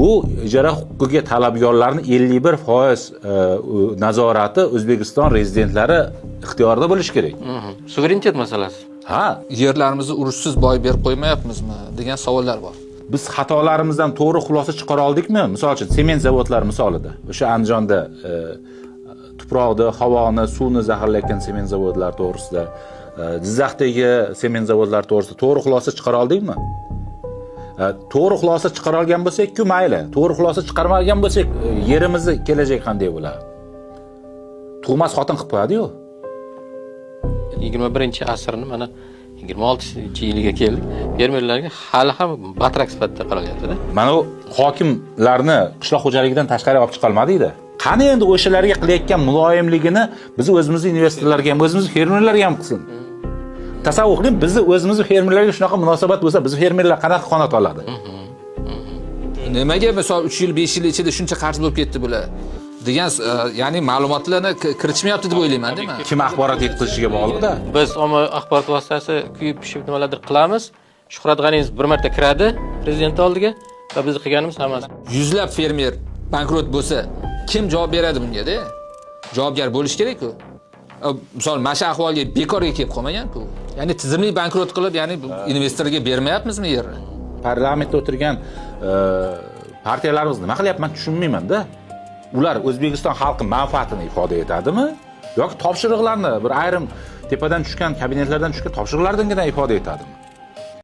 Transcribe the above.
Bu ijara huquqiga talabgorlarni 51% nazorati O'zbekiston rezidentlari ixtiyorida bo'lishi kerak. Suverenitet masalasi. Ha, Yerlarimizni urushsiz boy berib qo'ymayapmizmi degan savollar bor. Biz xatolarimizdan to'g'ri xulosa chiqara oldikmi? Misol uchun, sement zavodlari misolida. O'sha Andijonda tuproqni, havoni, suvni zaharlayotgan sement zavodlari to'g'risida, Jizzaxdagi sement zavodlari to'g'risida to'g'ri xulosa chiqara oldikmi? To'g'ri xulosa chiqara olgan bo'lsak-ku mayli. To'g'ri xulosa chiqarmagan bo'lsak, yerimizni kelajagi qanday bo'ladi? Tug'mas xotin qilib qo'yadi-yu. 21-asrni mana 26-yiliga keldik. Fermerlarga hali ham batrak sifatida qaralyapti-da. Mana u hokimlarni qishloq xo'jaligidan tashqari olib chiqolmadikda. Qani endi o'shalarga qilayotgan muloyimligini bizni o'zimizni investorlarga ham, o'zimizni fermerlarga ham qilsin. Tasavvur qiling, bizni o'zimizni fermerlarga shunaqa munosabat bo'lsa, bizni fermerlar qanaqa qanot oladi? Nimaga misol 3 yil, 5 yil ichida shuncha qarz bo'lib ketdi bular degan ya'ni ma'lumotlarni kiritishmayapti deb o'ylayman, değil mi? Kim axborot yetkazishiga bog'liqda. Biz ommaviy axborot vositasi kuyib pishib nimalardir qilamiz. Shuhrat G'aniyev bir marta kiradi prezident oldiga va bizni qilganimiz hammasi. Yuzlab fermer bankrot bo'lsa, kim javob beradi bunga-da? Javobgar bo'lish kerak-ku. Misol mana shu ahvolga bekorga kelib qolmagan-ku. Ya'ni tizimli bankrot qilib, ya'ni bu investorga bermayapmizmi yerni? Parlamentda o'tirgan partiyalarimiz nima qilyapti, man tushunmayman-da. Ular O'zbekiston xalqi manfaatini ifoda etadimi yoki topshiriqlarni bir ayrim tepadan tushgan kabinetlardan tushgan topshiriqlardangina ifoda etadimi?